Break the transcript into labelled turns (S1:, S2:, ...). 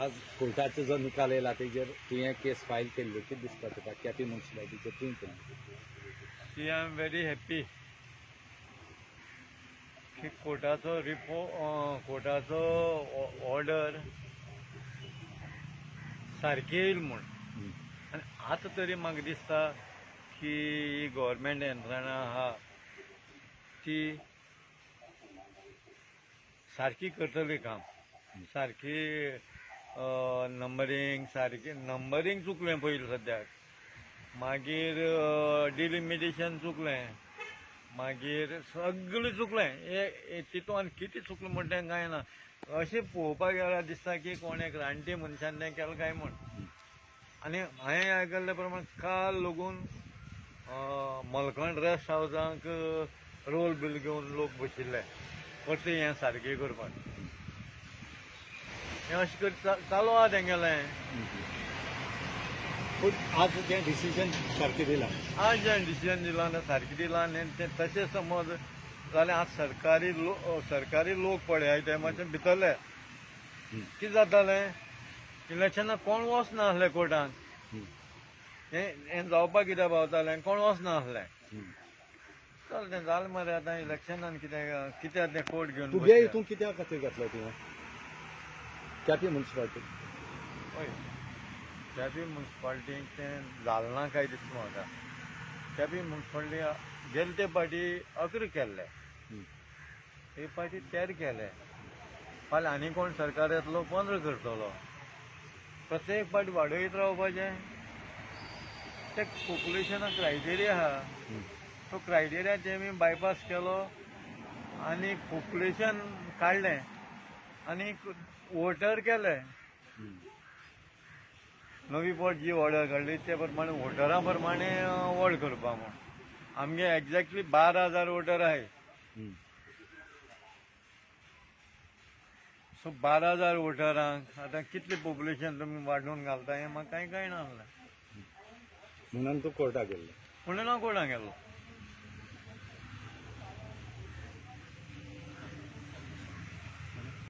S1: आज कोर्टाचो जो निकाल येयला तेजेर तुवें केस फायल केल्ली, कितें दिसता तुका? केपी म्युनिसिपालिटीचेर तुवें केल्ली.
S2: See, I am very happy की कोर्टाचो कोर्टाचो ऑर्डर सारकी येयल म्हूण. आनी आतां तरी म्हाका दिसता की ही गव्हर्मेंट यंत्रणा आहा ती सारकी करतली काम, सारकी नंबरींग, सारकी नंबरींग चुकलें पयलीं सद्याक, मागीर डिलिमिटेशन चुकलें, मागीर सगळें चुकलें. हे तितून आनी कितें चुकलें म्हणटा तें कांय ना. अशें पळोवपाक गेल्यार दिसता की कोण एक रानटी मनशान तें केलें काय म्हूण. आनी हांवें आयकल्ले प्रमाण काल लगून मलखंड रेस्ट हावजांक रोल बील घेवन लोक बशिल्ले परतें हें सारकें करपाक. हें अशें कर चालू आहा तेंगेलें.
S1: पूण आज जें डिसिजन सारकें दिलां,
S2: आज जें डिसिजन दिलां तें सारकें दिलां आनी तें तशें समज जाल्यार आज सरकारी लोक पळय ते मातशे भितरले कितें जातालें, इलेक्शनाक कोण वचनासले कोर्टान, हें जावपाक कित्याक पावतालें, कोण वचनासले. चल तें जालें मरे आतां इलेक्शनान कितें कित्याक तें कोर्ट घेवन
S1: तुगे हितून कित्या खातीर घातलो तुवें केपी म्युनिसिपालिटी?
S2: हय, केपी म्युनिसिपालिटीक तें जालें ना काय दिसता म्हाका. केपी म्युनिसिपालिटी गेले ते पाटी 11 केल्ले, हे पाटी 13 केले, फाल्यां आनी कोण सरकार येतलो 15 करतलो. प्रत्येक पाटी वाडयत रावपाचें. ते पॉप्युलेशना क्रायटेरिया आहा, तो क्रायटेरिया तेमी बायपास केलो आनी पॉप्युलेशन काडलें आनी वोटर केले. नवी पोट जी ऑर्डर काडली ते प्रमाणे वोटरा प्रमाणे वोट करपा म्हूण. आमगे एक्झॅक्टली 12,000 वोटर आहाय. सो 12,000 वोटरांक आतां कितलें पॉप्युलेशन तुमी वाडोवन घालता हें म्हाका कांय कळना जालें.
S1: म्हणून तूं कोर्टाक गेल्लो?
S2: म्हणून हांव कोर्टाक गेल्लो.